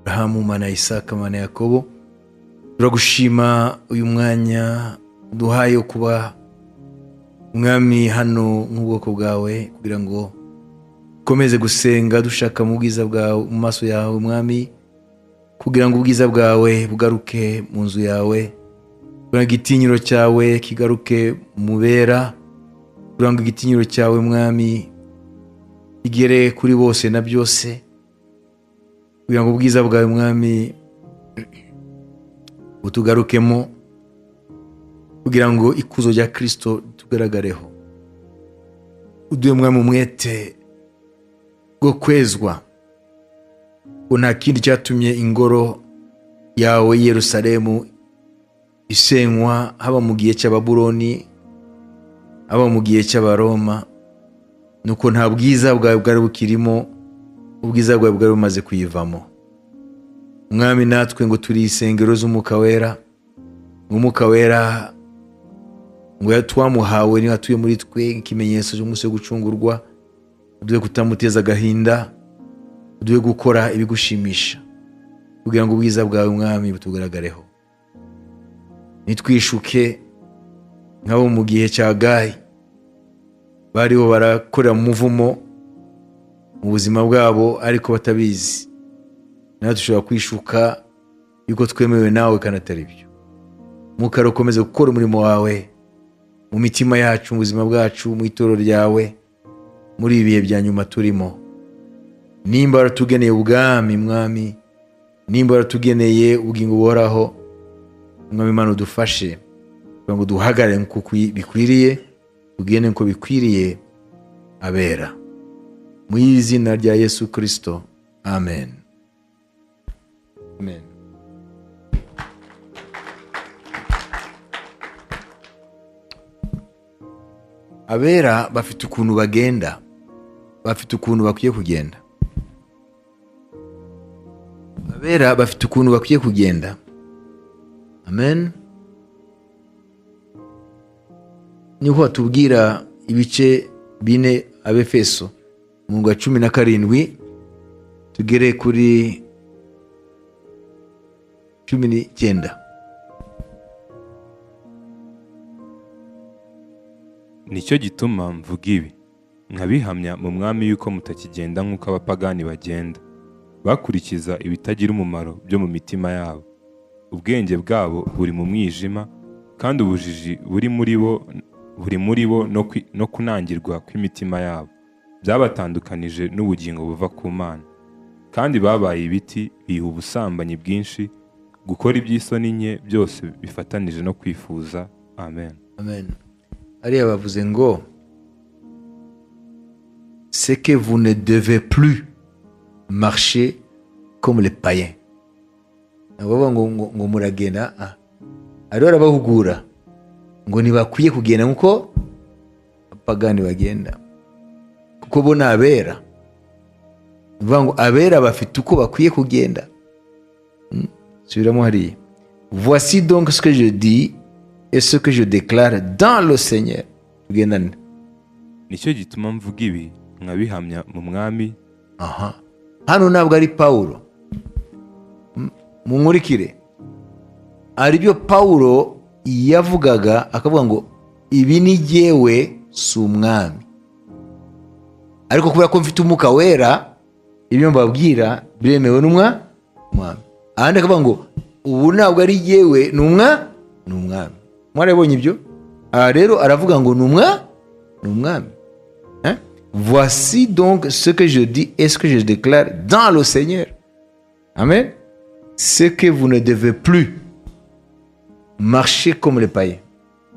Aburahamu, Mana ya Isaka, Mana ya Yakobo, turagushima uyu mwanya duhaye wo kuba, Mwami, hano nk'ubwoko bwawe, kugira ngo dukomeze gusenga dushaka mu bwiza bwawe, mu maso yawe, Mwami, kugira ngo ubwiza bwawe bugaruke mu nzu yawe, kugira ngo igitinyiro cyawe kigaruke mu bera, kugira ngo igitinyiro cyawe, Mwami, kigere kuri bose na byose, kugira ngo ubwiza bwawe, Mwami, butugarukemo, kugira ngo ikuzo rya Kirisito tugaragareho. Uduhe, Mwami, umwete bwo kwezwa, ngo nta kindi cyatumye ingoro yawe i Yerusalemu isenywa, haba mu gihe cy'Ababuloni, haba mu gihe cy'Abaroma, nuko nta bwiza bwawe bwari bukirimo, ubwiza bwawe bwari bumaze kuyivamo. Mwami, natwe ngo turi insengero z'Umwuka Wera, Umwuka Wera ngo twamuhawe niba atuye muri twe ikimenyetso cy'umunsi wo gucungurwa. Uduhe kutamuteza agahinda, uduhe gukora ibigushimisha, kugira ngo ubwiza bwawe, Mwami, butugaragareho. Nitwishuke nk'abo mu gihe cya Gayi bariho barakorera mu muvumo mu buzima bwabo ariko batabizi. Natwe dushobora kwishuka yuko twemewe nawe kandi atari byo. Mwuka, ukomeze gukora umurimo wawe mu mitima yacu, mu buzima bwacu, mu itorero ryawe, muri ibi bihe bya nyuma turimo. Nimba waratugeneye ubwami, Mwami, nimba waratugeneye ubugingo buhoraho, Mwami Imana, udufashe kugira ngo duhagarare nk'uko bikwiriye, tugende nk'uko bikwiriye abera. Mu izina rya Yesu Kirisito, amen, amen. Abera bafite ukuntu bagenda, bafite ukuntu bakwiye kugenda. Abera bafite ukuntu bakwiye kugenda. Amen. Niho batubwira ibice 4, Abefeso, mu wa 17 tugere kuri 19. Nicyo gituma mvuga ibi, nkabihamya mu Mwami, yuko mutakigenda nk'uko abapagani bagenda, bakurikiza ibitagira umumaro byo mu mitima yabo. Ubwenge bwabo buri mu mwijima, kandi ubujiji buri muri bo no kunangirwa kw'imitima yabo byabatandukanije n'ubugingo buva ku Mana. Kandi babaye ibiti biha ubusambanyi bwinshi, gukora iby'isoni nke byose bifatanije no kwifuza. Amen. Amen. Hariya bavuze ngo "c'est que vous ne devez plus marcher comme les païens". Ntabwo bavuga ngo muragenda, ah. Hariho arabahugura ngo ntibakwiye kugenda nk'uko abapagani bagenda, kuko bo ni abera. Ni ukuvuga ngo abera bafite uko bakwiye kugenda. Subiramo hariya: "Voici donc ce que je dis et ce que je déclare dans le Seigneur." Tugendane. Nicyo gituma mvuga ibi, nkabihamya mu Mwami. Aha hano ntabwo ari Pawulo. Munkurikire, aribyo Pawulo yavugaga, akavuga ngo ibi ni jyewe, si Umwami, ariko kubera ko mfite Umwuka Wera, ibyo mbabwira biremewe n'Umwami. Ahandi akavuga ngo ubu ntabwo ari jyewe, ni Umwami. Mwarabonye ibyo? Aha rero aravuga ngo ni Umwami. Hein? "Voici donc ce que je dis et ce que je déclare dans le Seigneur." Amen. "C'est que vous ne devez plus marcher comme les païens."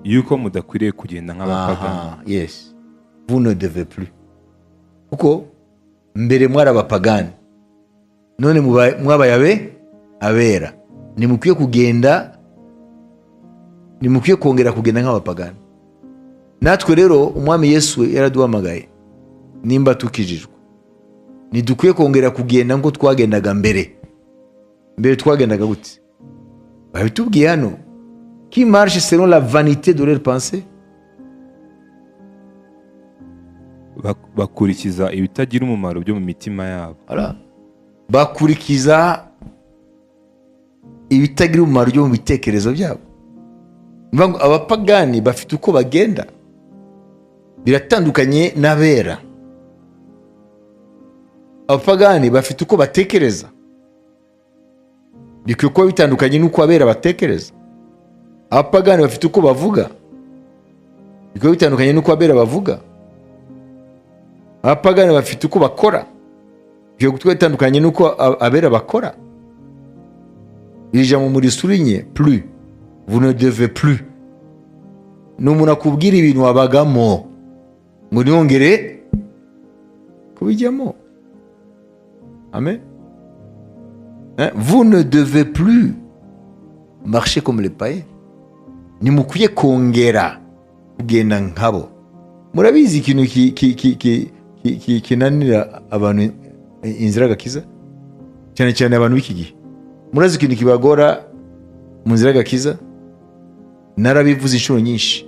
Yuko mudakwiriye kugenda nk'abapagani. Aha, yes. Vous ne devez plus. Kuko mbere mwari abapagani, none mwabaye abera. Ntimukwiye kugenda, ntimukwiye kongera kugenda nk'abapagani. Natwe rero Umwami Yesu yaraduhamagaye. Nimba tukijijwe, ntidukwiye kongera kugenda nk'uko twagendaga mbere. Mbere twagendaga gute? Babitubwiye hano: "Qui marche selon la vanité de leur pensée." Bakurikiza ibitagira umumaro byo mu mitima yabo. Voilà. Bakurikiza Ibitagira umumaro byo mu bitekerezo byabo. Ni ukuvuga ngo abapagani bafite uko bagenda, biratandukanye n'abera. Abapagani bafite uko batekereza, bikwiye kuba bitandukanye n'uko abera batekereza. Abapagani bafite uko bavuga, bikwiye bitandukanye n'uko abera bavuga. Abapagani bafite uko bakora, bikwiye kuba bitandukanye n'uko abera bakora. Iri jambo muri-souligner: plus, vous ne devez plus. Ni umuntu akubwira ibintu wabagamo ngo ntiyongere kubijyamo. Amen. Hein? Vous ne devez plus marcher comme les païens. Ntimukwiye kongera kugenda nkabo. Murabizi, ikintu kinanira abantu inzira y'agakiza, cyane cyane abantu b'iki gihe, murazi ikintu kibagora mu nzira y'agakiza? Narabivuze inshuro nyinshi: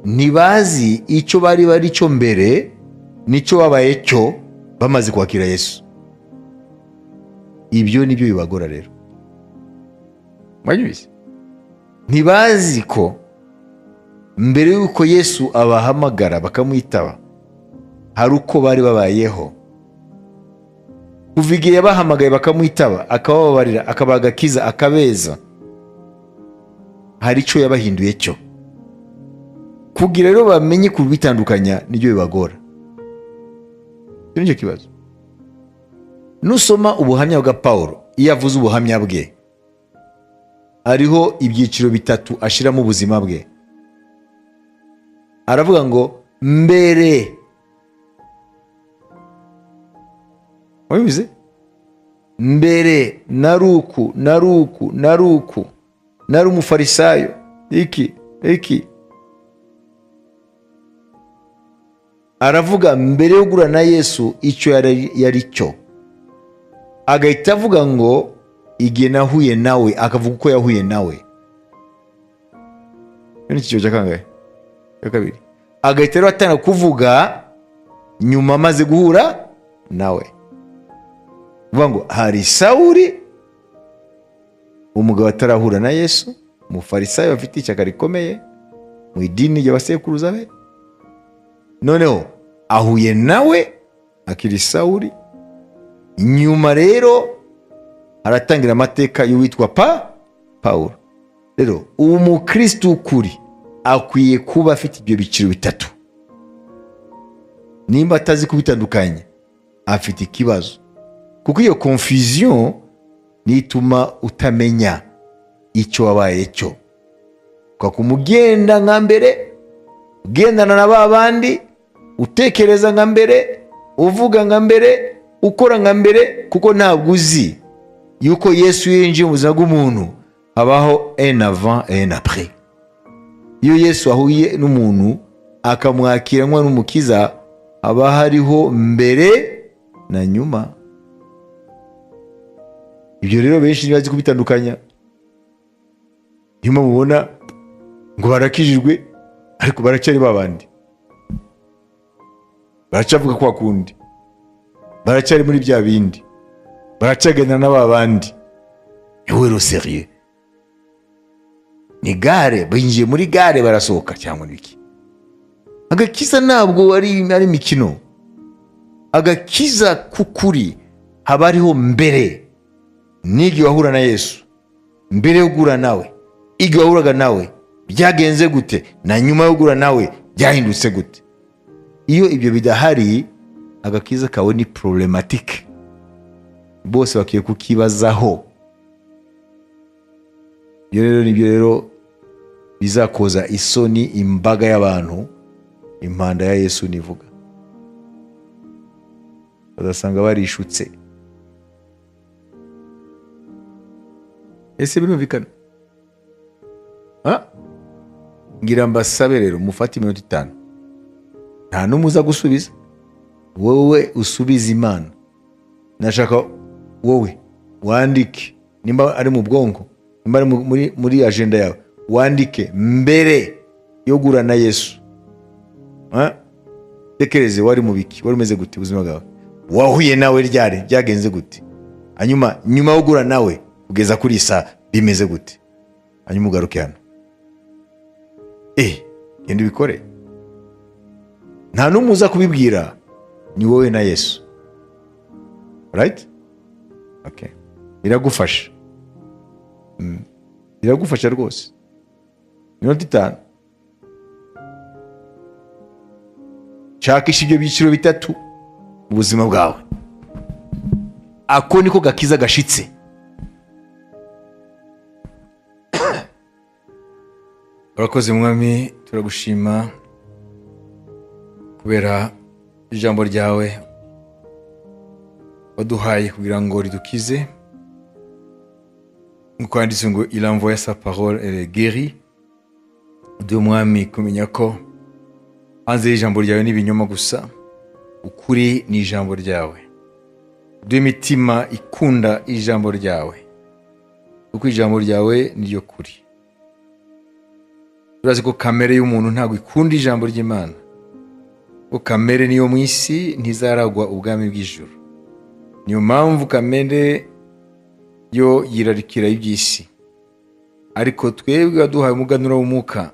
ntibazi icyo bari bari cyo mbere n'icyo babaye cyo bamaze kwakira Yesu. Ibyo nibyo bibagora rero. Mwabyumvise? Ntibazi ko mbere y'uko Yesu abahamagara bakamwitaba hari uko bari babayeho. Kuva igihe yabahamagaye bakamwitaba, akabababarira, akabaha agakiza, akabeza, hari icyo yabahinduye cyo. Kugira rero bamenye kubitandukanya nibyo bibagora. Icyo nicyo kibazo. Nusoma ubuhamya bwa Pawulo, iyo avuze ubuhamya bwe, hariho ibyiciro bitatu ashyiramo ubuzima bwe. Aravuga ngo mbere, wabivuze, mbere naruku, naruku, naruku, nari umufarisayo, iki iki. Aravuga mbere yo guhura na Yesu icyo yari cyo, agahita avuga ngo igihe nahuye nawe, akavuga uko yahuye nawe. Icyo ni icyiciro cya kangahe? Cya kabiri. Agahita rero atanga kuvuga nyuma amaze guhura nawe. Uvuga ngo hari Sawuri, umugabo atarahura na Yesu, umufarisayo bafite ishyaka rikomeye mu idini ry'abasekuruza be. Noneho ahuye nawe akiri Sawuri. Nyuma rero haratangira amateka y'uwitwa Pawulo. Rero uwo mukristo w'ukuri akwiye kuba afite ibyo biciro bitatu. Nimba atazi kubitandukanya, afite ikibazo, kuko iyo confusion nituma utamenya icyo wabaye cyo, ukakumugenda nka mbere, ugendana na ba bandi, utekereza nka mbere, uvuga nka mbere, ukora nka mbere, kuko ntabwo uzi yuko Yesu yinjiye mu buzima bw'umuntu habaho un avant et un après. Iyo Yesu ahuye n'umuntu akamwakira nk'umukiza, haba hariho mbere na nyuma. Ibyo rero benshi ntibazi kubitandukanya. Niyo mpamvu mubona ngo barakijijwe ariko baracyari babandi, baracyavuga kwa kundi, baracyari muri bya bindi, baracyagendana na ba bandi. Yewe, sérieux, ni gare binjiye muri gare barasohoka cyangwa n'iki? Agakiza ntabwo ari imikino. Agakiza k'ukuri haba hariho mbere n'igihe wahura na Yesu, mbere yo guhura nawe, igihe wahuraga nawe byagenze gute, na nyuma yo guhura nawe byahindutse gute. Iyo ibyo bidahari, agakiza kawe ni problématique, bose bakwiye kukibazaho. Ibyo rero nibyo rero bizakoza isoni imbaga y'abantu impanda ya Yesu nivuga, bazasanga barishutse. Ese birumvikana? Ngira mbasabe rero mufate iminota 5, nta n'umwe uza gusubiza, wowe usubize Imana. Nashaka wowe wandike, nimba ari mu bwonko, nimba ari muri agenda yawe, wandike mbere yo guhura na Yesu. Tekereze wari mu biki, wari umeze gute ubuzima bwawe, wahuye nawe ryari, byagenze gute, hanyuma nyuma yo guhura nawe kugeza kuri iyi saha bimeze gute. Bimeze gute? Hanyuma ugaruke hano. Genda ubikore. Nta n'umwe uza kubibwira, ni wowe na Yesu, right? Okay. Biragufasha. Biragufasha rwose. Iminota 5, shakisha ibyo byiciro bitatu mu buzima bwawe. Ako niko gakiza gashitse. Urakoze Mwami, turagushima kubera ijambo ryawe waduhaye kugira ngo ridukize, nk'uko handitse ngo "Il envoya sa parole et les guérit". Uduhe, Mwami, kumenya ko hanze y'ijambo ryawe n'ibinyoma gusa, ukuri ni ijambo ryawe. Uduhe imitima ikunda ijambo ryawe, kuko ijambo ryawe niryo kuri. Turazi ko kamere y'umuntu ntabwo ikunda ijambo ry'Imana, ko kamere niyo mu isi ntizaragwa ubwami bw'ijuru. Niyo mpamvu kamere yo yirarikira iby'isi, ariko twebwe waduhaye umuganura w'umwuka.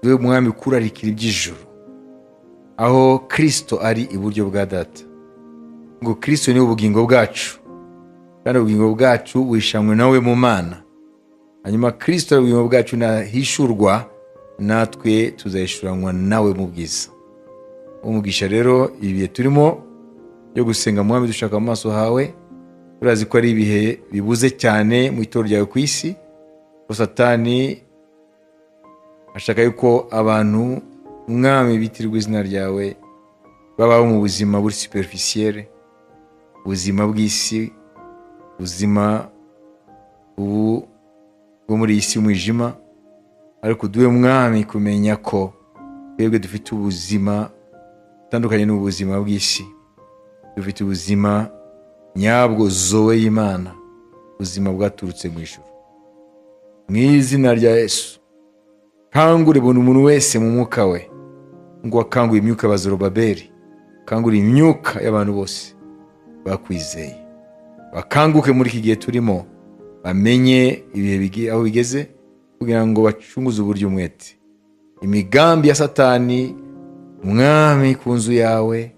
Duhe, Umwami, kurarikira iby'ijuru, aho Kirisito ari iburyo bwa Data, ngo Kirisito ni ubugingo bwacu, kandi ubugingo bwacu buhishanywe nawe mu Mana. Hanyuma Kirisito ari ubugingo bwacu nahishurwa, natwe tuzahishuranwa nawe mu bwiza. Umugisha rero ibi bihe turimo byo gusenga, Mwami, dushaka mu maso hawe. Turazi ko ari ibihe bibuze cyane mu itorero ryawe ku isi, ko Satani ashaka yuko abantu, Mwami, bitirirwa izina ryawe babaho mu buzima buri superficiel, ubuzima bw'isi, ubuzima ubu bwo muri iyi si y'umwijima. Ariko duhe, Mwami, kumenya ko twebwe dufite ubuzima butandukanye n'ubuzima bw'isi. Dufite ubuzima nyabwo, zoe y'Imana, ubuzima bwaturutse mu ijuru. Mu izina rya Yesu, kangure buri muntu wese mu mwuka we, ngo akanguye imyuka ya Zorobabeli, kangure imyuka y'abantu bose bakwizeye, bakanguke muri iki gihe turimo, bamenye ibihe aho bigeze, kugira ngo bacunguze uburyo umwete imigambi ya Satani, Mwami, ku nzu yawe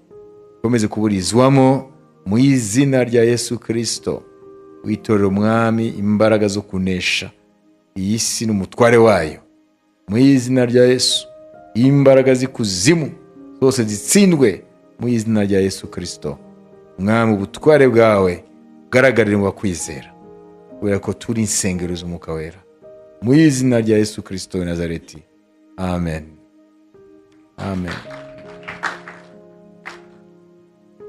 ikomeze kuburizwamo mu izina rya Yesu Kirisito. Witorera, Umwami, imbaraga zo kunesha iyi si n'umutware wayo. Mu izina rya Yesu, imbaraga z'ikuzimu zose zitsindwe mu izina rya Yesu Kirisito. Mwami, ubutware bwawe bugaragarire mu bakwizera, kubera ko turi insengero z'Umwuka Wera. Mu izina rya Yesu Kirisito w'i Nazareti, amen, amen.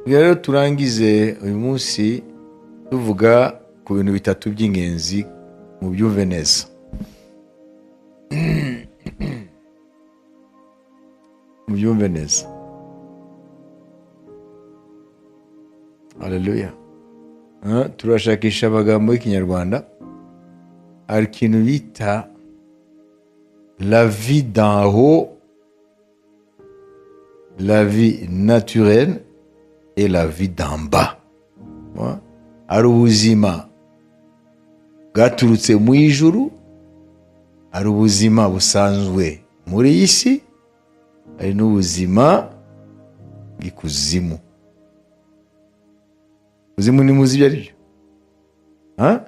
Rero turangize uyu munsi tuvuga ku bintu bitatu by'ingenzi, mubyumve neza, mubyumve neza. Haleluya. Turashakisha amagambo y'Ikinyarwanda. Hari ikintu bita la vie d'en haut, la vie naturelle et la vie d'en bas. Hari ubuzima bwaturutse mu ijuru, hari ubuzima busanzwe muri iyi si, hari n'ubuzima bw'ikuzimu. Kuzimu ni muzi ibyo ari byo? Ha?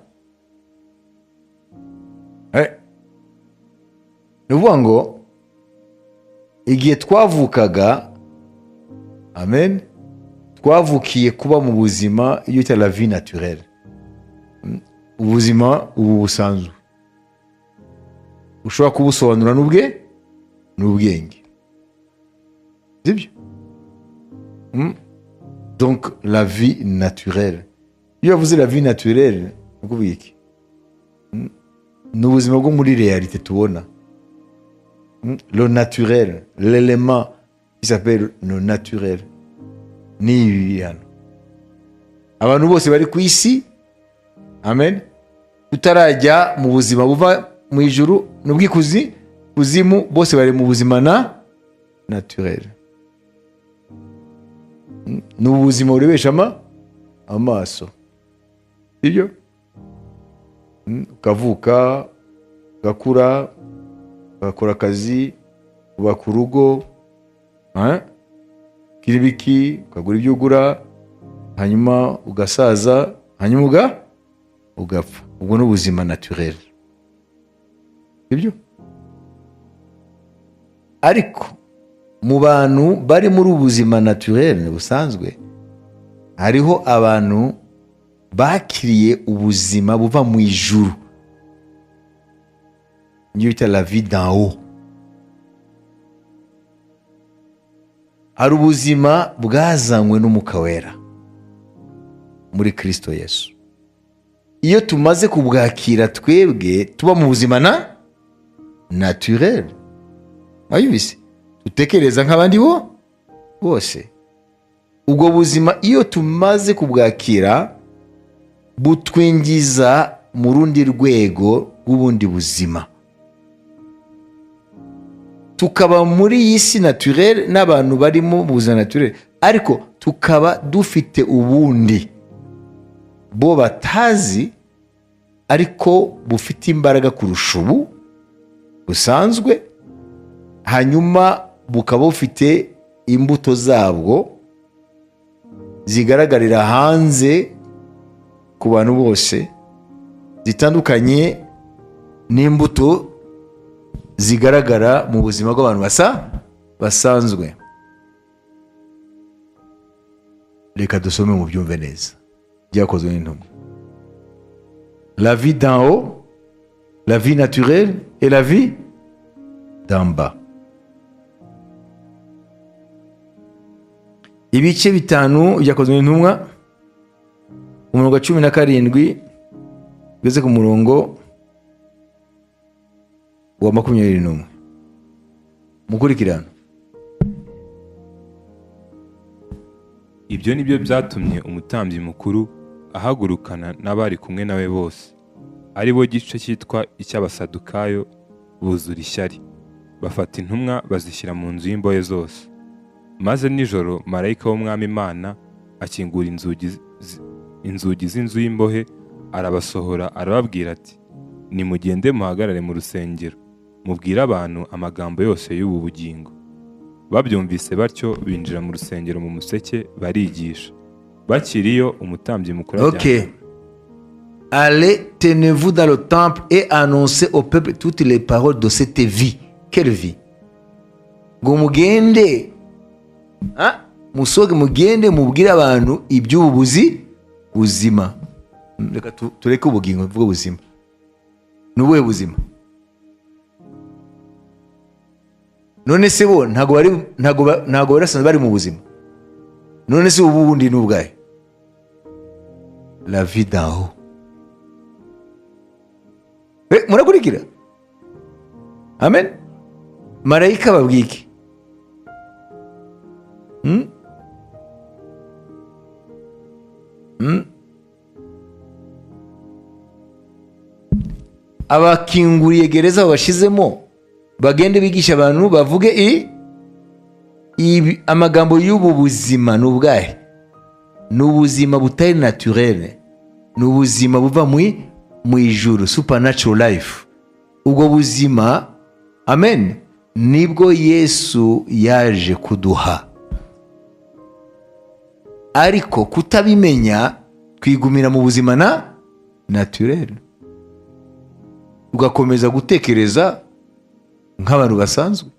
Ni ukuvuga ngo igihe twavukaga, amen, twavukiye kuba mu buzima iyo bita la vie naturelle, ubuzima ubu busanzwe ushobora kubusobanura n'ubwe n'ubwenge, sibyo? Donc la vie naturelle, iyo bavuze la vie naturelle ni ukuvuga iki? Ni ubuzima bwo muri réalité tubona. Le naturel, l'élément qui s'appelle le naturel, ni ibi biri hano. Abantu bose bari ku isi, amen, tutarajya mu buzima buva mu ijuru n'ubwikuzi kuzimu, bose bari mu buzima na naturel. Ni ubuzima burebesha amaso, sibyo? Ukavuka, ugakura, ugakora akazi, ubaka urugo, hein? Ugira ibiki, ukagura ibyo ugura, hanyuma ugasaza, hanyuma ugapfa. Ubwo ni ubuzima naturel, sibyo? Ariko mu bantu bari muri ubu buzima naturel busanzwe, hariho abantu bakiriye ubuzima buva mu ijuru, niyo bita la vie d'en haut. Hari ubuzima bwazanywe n'Umwuka Wera muri Kristo Yesu. Iyo tumaze kubwakira, twebwe tuba mu buzima na naturel, wayumvise, dutekereza nk'abandi bo bose. Ubwo buzima iyo tumaze kubwakira butwinjiza mu rundi rwego rw'ubundi buzima, tukaba muri iyi si naturel n'abantu barimo mu buzima naturel, ariko tukaba dufite ubundi bo batazi, ariko bufite imbaraga kurusha ubu busanzwe, hanyuma bukaba bufite imbuto zabwo zigaragarira hanze ku bantu bose, zitandukanye n'imbuto zigaragara mu buzima bw'abantu basanzwe. Reka dusome mu byumve neza Byakozwe n'Intumwa. La vie d'en haut, la vie naturelle et la vie d'en bas. Ibice 5 Byakozwe n'Intumwa, umurongo wa 17 ugeze ku murongo wa 21. Mukurikirana. Ibyo ni byo byatumye umutambyi mukuru ahagurukana n'abari kumwe nawe bose, ari bo gice cyitwa icy'Abasadukayo, buzura ishyari, bafata intumwa bazishyira mu nzu y'imbohe zose. Maze nijoro marayika w'Umwami Imana akingura inzugi z'inzu y'imbohe, arabasohora, arababwira ati: "Nimugende muhagarare mu rusengero, mubwire abantu amagambo yose y'ubu bugingo." Babyumvise batyo binjira mu rusengero mu museke, barigisha. Bakiriyo, umutambyi mukuru ajyana Ok. "Allez, tenez-vous dans le temple et annoncez au peuple toutes les paroles de cette vie." Quelle vie? Ngo mugende, ah, musohoke mugende mubwire abantu iby'ubu buzima. Reka tureke ubugingo, tuvuge ubuzima. Ni ubuhe buzima? None se bo ntago bari basanzwe bari mu buzima? None se ubu bundi ni ubwahe? La vie d'en haut. Murakurikira? Amen. Marayika babwiye iki? Hmm? Hmm? Abakinguriye gereza babashizemo, bagende bigisha abantu, bavuge amagambo y'ubu buzima. Ni ubwahe? Ni ubuzima butari naturel, ni ubuzima buva mu ijuru, supernatural life. Ubwo buzima, amen, nibwo Yesu yaje kuduha. Ariko kutabimenya, twigumira mu buzima na naturel, tugakomeza gutekereza nk'abantu basanzwe.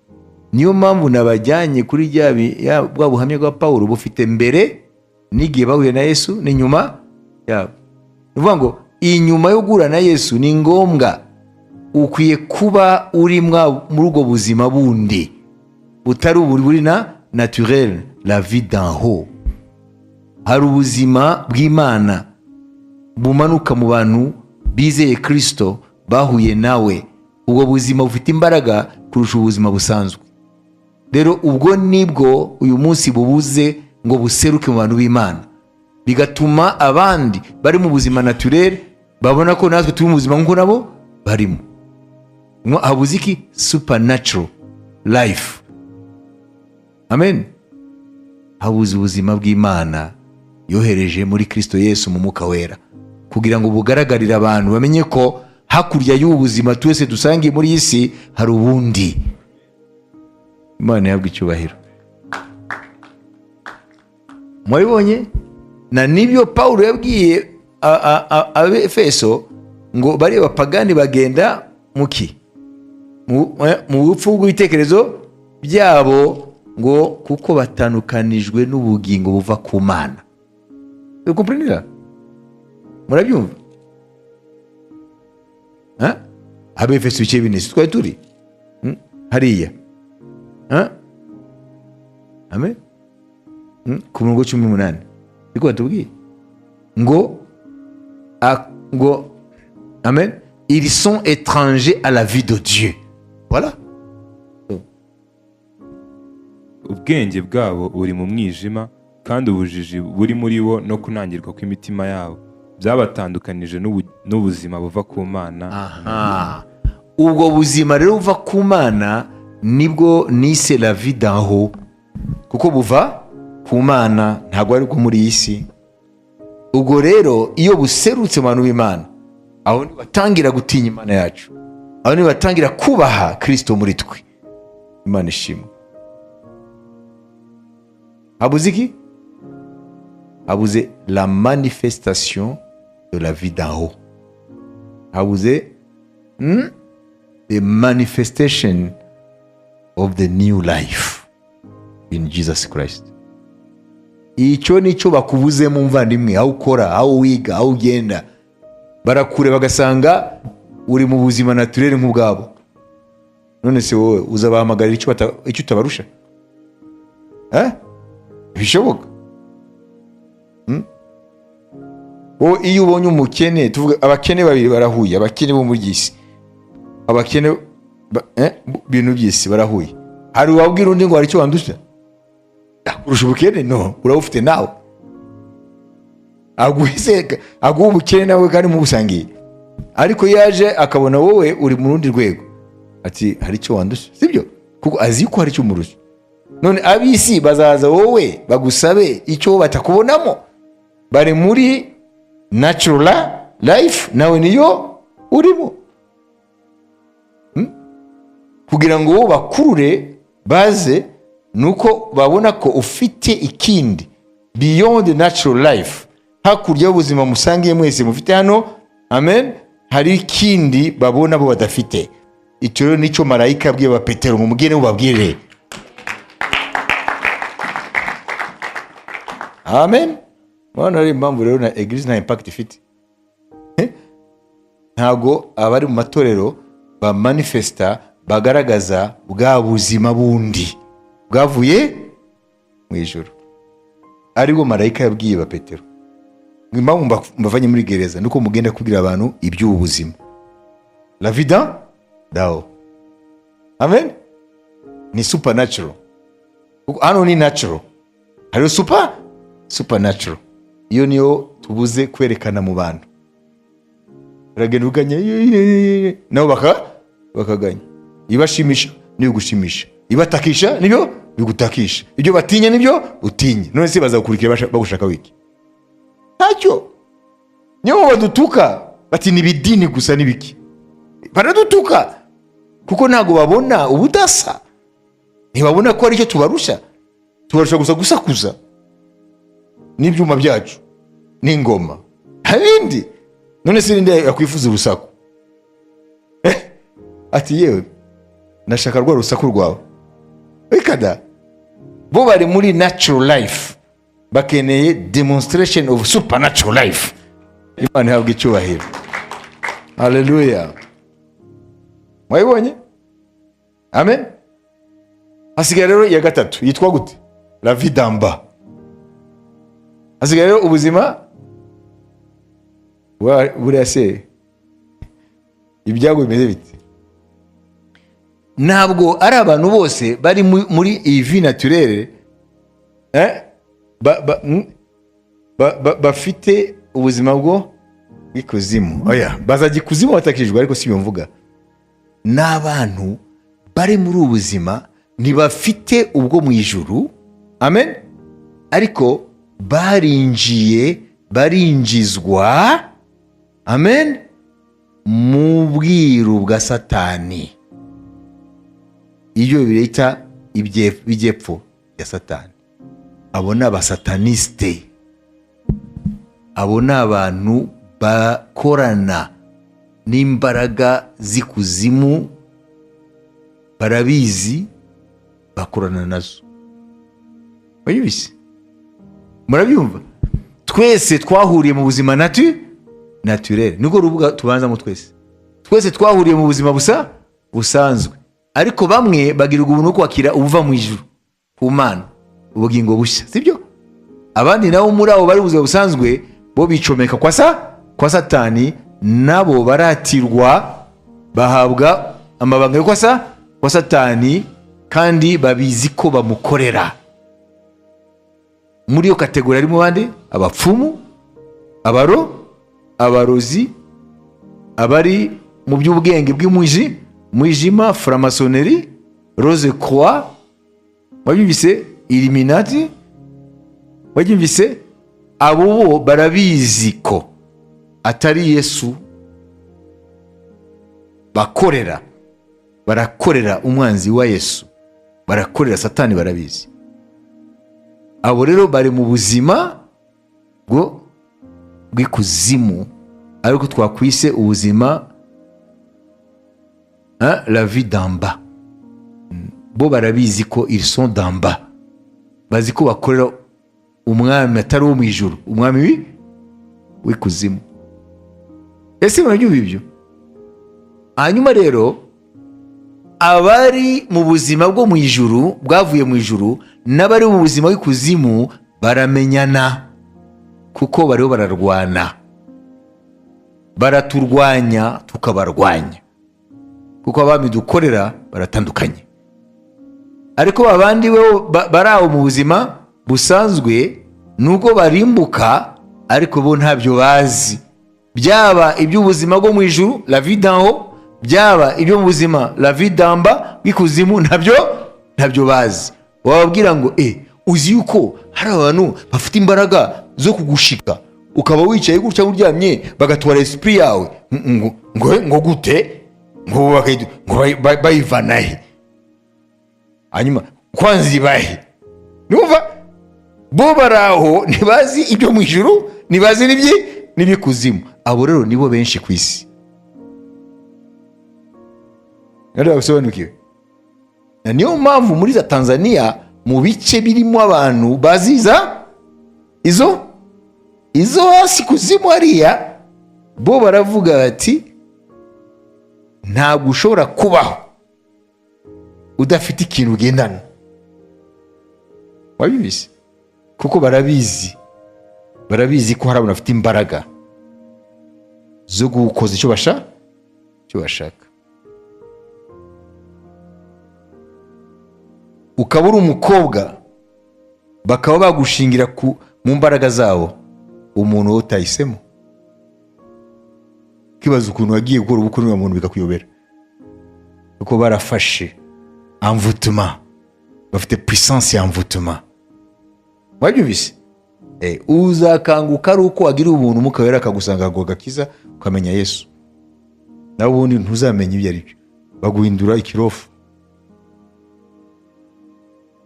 Niyo mpamvu nabajyanye kuri bwa buhamya bwa Pawulo, bufite mbere n'igihe bahuye na Yesu n'inyuma yabo. Ni ukuvuga ngo inyuma yo guhura na Yesu ni ngombwa ukwiye kuba uri muri ubwo buzima bundi butari ubu buri na naturel, la vie d'en haut. Hari ubuzima bw'Imana bumanuka mu bantu bizeye Kristo, bahuye nawe. Ubwo buzima bufite imbaraga kurusha ubuzima busanzwe. Rero ubwo nibwo uyu munsi bubuze ngo buseruke mu bantu b'Imana, bigatuma abandi bari mu buzima naturel babona ko natwe turi mu buzima nk'uko nabo barimo. Habuze iki? Supernatural life. Amen. Habuze ubuzima bw'Imana yohereje muri Kristo Yesu mu Mwuka Wera. Kugira ngo bugaragarire abantu, bamenye ko hakurya y'ubu buzima twese dusangiye muri iyi si hari ubundi. Imana ihabwa icyubahiro. Mwabibonye na nibyo Pawulo yabwiye Abefeso ngo bariya bapagani bagenda muki mu bupfu bw'ibitekerezo byabo, ngo kuko batandukanijwe n'ubugingo buva ku Mana. Vous comprenez là? Murabyumva? Hein? Abefeso ibice 4, si twari turi hariya? Hein? Amen. Ku murongo 18 niko batubwiye ngo ngo amen, ils sont étrangers à la vie de Dieu. Voilà. Ubwenge bwabo buri mu mwijima, kandi ubujiji buri muri bo no kunangirwa kw'imitima yabo byabatandukanije n'ubuzima buva ku Mana. Aha, ubwo buzima rero buva ku Mana nibwo nise la vie d'en haut, kuko buva ku Mana, ntabwo ari bwo muri iyi si. Ubwo rero iyo buserutse mu bantu b'Imana, aho batangira gutinya Imana yacu, aho batangira kubaha Kirisito muri twe. Imana ishimwe. Habuze iki? Habuze la manifestation de la vie d'en haut, habuze the manifestation of the new life in Jesus Christ. Icyo nicyo bakubuzemo, muvandimwe. Aho ukora, aho wiga, aho ugenda, barakure bagasanga uri mu buzima naturel nk'ubwabo. None se wowe uzabahamagarira icyo utabarusha? Eh? Bishoboka? Wowe iyo ubonye umukene, tuvuga abakene babiri barahuye, abakene bo muri iyi si, abakene bintu by'isi barahuye, hari uwabwira undi ngo hari icyo wandusha kurusha ubukene? No urabufite nawe, aguhe aguha ubukene nawe kandi mubusangiye. Ariko iyo yaje akabona wowe uri mu rundi rwego, ati: "Hari icyo wandusha?" Sibyo? Kuko azi ko hari icyo umurusha. None ab'isi bazaza wowe bagusabe icyo batakubonamo. Bari muri natural life, nawe niyo urimo. Kugira ngo wowe bakurure baze, nuko babona ko ufite ikindi beyond natural life, hakurya y'ubuzima musangiye mwese mufite hano. Amen. Hari ikindi babona bo badafite. Icyo rero nicyo marayika yabwiye ba Petero ngo mugende mubabwire. Amen. Murabona rero impamvu rero na église nta impact ifite? Ntabwo abari mu matorero bamanifesta, bagaragaza bwa buzima bundi bwavuye mu ijuru, aribwo marayika yabwiye ba Petero ngo impamvu mbavanye muri gereza nuko mugenda kubwira abantu iby'ubu buzima, la vie d'en haut. Amen. Ni supernatural, kuko hano ni natural, hariho supernatural. Iyo niyo tubuze kwerekana mu bantu. Uragenda uganya ye, ye, ye, ye, nabo bakaganya. Ibashimisha nibigushimisha, ibatakisha nibyo bigutakisha, ibyo batinya nibyo utinya. None se bazagukurikira bagushaka wiki? Ntacyo. Niyo badutuka bati ni ibidini gusa n'ibiki, baradutuka kuko ntabwo babona ubudasa, ntibabona ko ari icyo tubarusha. Tubarusha gusa gusakuza n'ibyuma byacu n'ingoma, nta bindi. None se ninde yakwifuza urusaku? Ati: "Yewe, ndashaka rwa rusaku rwawe." Reka, bo bari muri natural life, bakeneye demonstration of supernatural life. Imana ihabwa icyubahiro. Haleluya. Mwabibonye? Amen. Hasigaye rero iya gatatu yitwa gute? La vie d'en bas. Hasigaye rero ubuzima buriya se ibyago bimeze bite? Ntabwo ari abantu bose bari muri iyi vie naturelle, bafite ubuzima bwo bw'ikuzimu. Oya, bazajya ikuzimu batakijwe, ariko si ibyo mvuga. Ni abantu bari muri ubu buzima, ntibafite ubwo mu ijuru. Amen. Ariko barinjiye, barinjizwa. Amen. Mu bwiru bwa Satani, ibyo bita ibyepfo bya Satani. Abo ni abasatanisite, abo ni abantu bakorana n'imbaraga z'ikuzimu, barabizi, bakorana nazo. Murabizi, murabyumva? Twese twahuriye mu buzima naturel, nibwo rubuga tubanzamo twese. Twese twahuriye mu buzima busa busanzwe, ariko bamwe bagirirwa ubuntu bwo kwakira ubuva mu ijuru ku Mana, ubugingo bushya, sibyo? Abandi nabo muri abo bari ubuzima busanzwe, bo bicomeka kwa Satani, nabo baratirwa, bahabwa amabanga yo kwa Satani, kandi babizi ko bamukorera. Muri iyo catégorie harimo bande? Abapfumu, abarozi, abari mu by'ubwenge bw'umwiji mwijima, franc-maçonnerie, rose croix, wabyumvise? Illuminati, wabyumvise? Abo bo barabizi ko atari Yesu bakorera, barakorera umwanzi wa Yesu, barakorera Satani, barabizi. Abo rero bari mu buzima bwo bw'ikuzimu, ariko twakwise ubuzima, hein, la vie d'en bas. Bo barabizi ko ils sont d'en bas, bazi ko bakorera umwami atari uwo mu ijuru, umwami w'ikuzimu. Ese murabyumva ibyo? Hanyuma rero abari mu buzima bwo mu ijuru, bwavuye mu ijuru, n'abari mu buzima bw'ikuzimu baramenyana, kuko bariho bararwana, baraturwanya tukabarwanya, kuko abami dukorera baratandukanye. Ariko abandi bo bari aho mu buzima busanzwe, nubwo barimbuka, ariko bo ntabyo bazi, byaba iby'ubuzima bwo mu ijuru, la vie d'en haut, byaba ibyo mu buzima, la vie d'en bas, bw'ikuzimu, ntabyo bazi. Wababwira ngo uzi yuko hari abantu bafite imbaraga zo kugushika, ukaba wicaye gutya uryamye, bagatwara esprit yawe, ngo gute? Ngo bayivana he? Hanyuma kwanza ibahe? Numva bo bari aho, ntibazi ibyo mu ijuru, ntibazi n'iby'ikuzimu. Abo rero nibo benshi ku isi. Rero babisobanukiwe, na niyo mpamvu muri za Tanzania, mu bice birimo abantu baziza izo hasi kuzimu hariya, bo baravuga bati: "Ntabwo ushobora kubaho udafite ikintu ugendana." Wabizi? Kuko barabizi ko hari abantu bafite imbaraga zo gukoza icyo bashaka. Ukaba uri umukobwa, bakaba bagushingira mu mbaraga zabo umuntu wowe utahisemo, ukibaza ukuntu wagiye gukora ubukwe n'uwo muntu bikakuyobera, kuko barafashe envoûtement, bafite puissance ya envoûtement. Wabyumvise? Uzakanguka ari uko wagira ubuntu, Umwuka Wera akagusanga, akaguha agakiza, ukamenya Yesu. Nawe ubundi ntuzamenya ibyo ari byo, baguhindura ikirofu.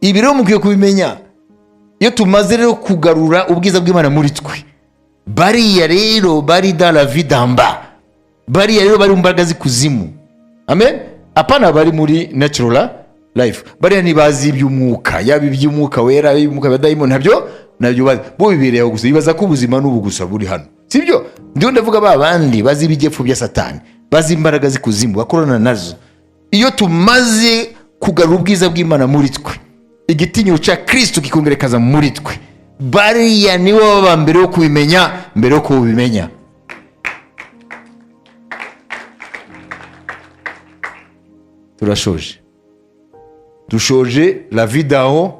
Ibi rero mukwiye kubimenya. Iyo tumaze rero kugarura ubwiza bw'Imana muri twe, bariya rero bari dans la vie d'en bas, bariya rero bari mu mbaraga z'ikuzimu, amen, apana bari muri natural life, bariya ntibazi iby'umwuka, yaba iby'Umwuka Wera, yaba iby'umwuka wa dayimoni, ntabyo bazi. Bo bibereye aho gusa, bibaza ko ubuzima n'ubu gusa buri hano, sibyo? Ndiho ndavuga ba bandi bazi ibijyepfo bya Satani, bazi imbaraga z'ikuzimu, bakorana nazo. Iyo tumaze kugarura ubwiza bw'Imana muri twe, igitinyiro cya Kristo kikongerekaza muri twe, bariya nibo baba mbere yo kubimenya, mbere yo kubimenya. Turashoje, dushoje la vie d'en haut,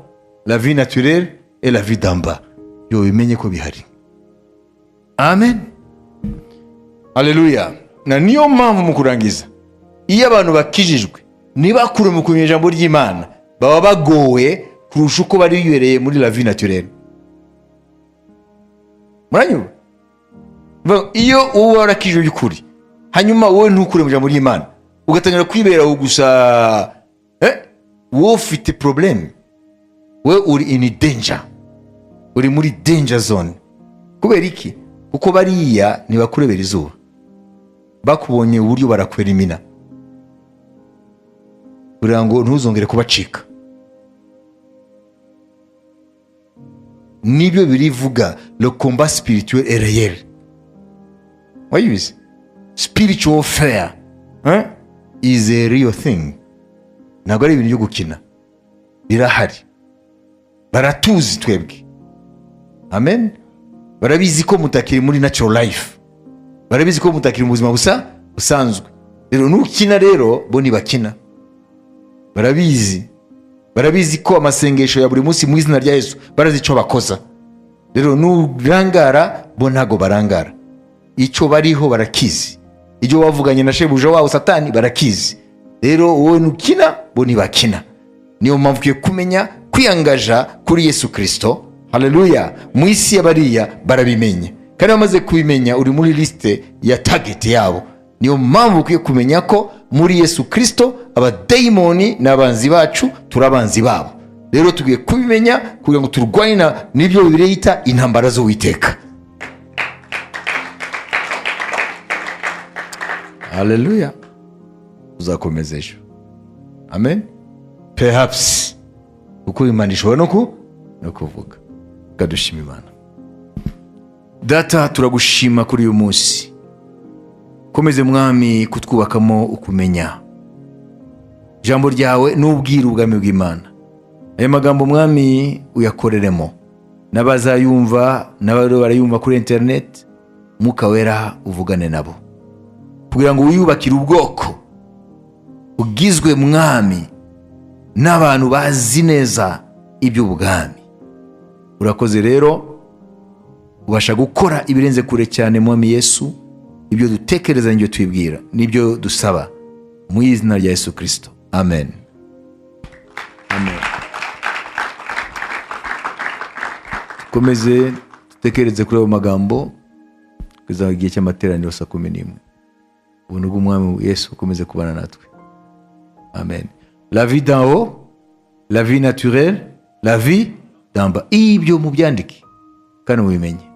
la vie naturelle et la vie d'en bas. Yo bimenye ko bihari. Amen, haleluya. Na niyo mpamvu mu kurangiza, iyo abantu bakijijwe ntibakure mu kumenya ijambo ry'Imana, baba bagowe kurusha uko bari bibereye muri la vie naturelle. Muranyumva? Iyo wowe warakijwe by'ukuri, hanyuma wowe ntukure mu ijambo ry'Imana, ugatangira kwibera aho gusa, wowe ufite problème, wowe uri in danger, uri muri danger zone. Kubera iki? Kuko bariya ntibakurebera izuba, bakubonye uburyo barakwerimina kugira ngo ntuzongere kubacika. Nibyo birivuga le combat spirituel est réel. Wayibizi? Spiritual warfare, hein, is a real thing. Ntabwo ari ibintu byo gukina, birahari, baratuzi twebwe. Amen. Barabizi ko mutakiri muri natural life, barabizi ko mutakiri mu buzima busa busanzwe. Rero nukina rero bo ntibakina, barabizi. Barabizi ko amasengesho ya buri munsi mu izina rya Yesu barazi icyo bakoza. Rero nurangara bo ntago barangara, icyo bariho barakizi, ibyo wavuganye na shebuja wabo Satani barakizi. Rero wowe nukina bo ntibakina. Niyo mpamvu ukwiye kumenya kwiyangaja kuri Yesu Kirisito. Haleluya. Mu isi y'abariya barabimenya, kandi bamaze kubimenya uri muri lisite ya target yabo. Niyo mpamvu ukwiye kumenya ko muri Yesu Kirisito abadayimoni ni abanzi bacu, turi abanzi babo. Rero tugiye kubimenya kugira ngo turwanye n'ibyo Bibiliya yita intambara z'Uwiteka. Haleluya. Tuzakomeza ejo. Amen. Perhaps kuko Imana ishobora no kuvuga. Kadushima Imana. Data, turagushima kuri uyu munsi. Komeze Mwami kutwubakamo ukumenya ijambo ryawe n'ubwiru ubwami bw'Imana. Aya magambo Mwami uyakoreremo n'abazayumva n'abari barayumva kuri internet. Mwuka Wera uvugane nabo kugira ngo wiyubakire ubwoko bugizwe Mwami n'abantu bazi neza iby'ubwami. Urakoze rero, ubasha gukora ibirenze kure cyane Mwami Yesu, ibyo dutekereza n'ibyo twibwira n'ibyo dusaba, mu izina rya Yesu Kirisito. Amen. Amen. Dukomeze dutekereze kuri ayo magambo kugeza igihe cy'amateraniro saa 11. Ubuntu bw'Umwami Yesu bukomeze kubana natwe. Amen. La vie d'en haut, la vie naturelle, la vie d'en bas. Ibyo mubyandike kandi mubimenye.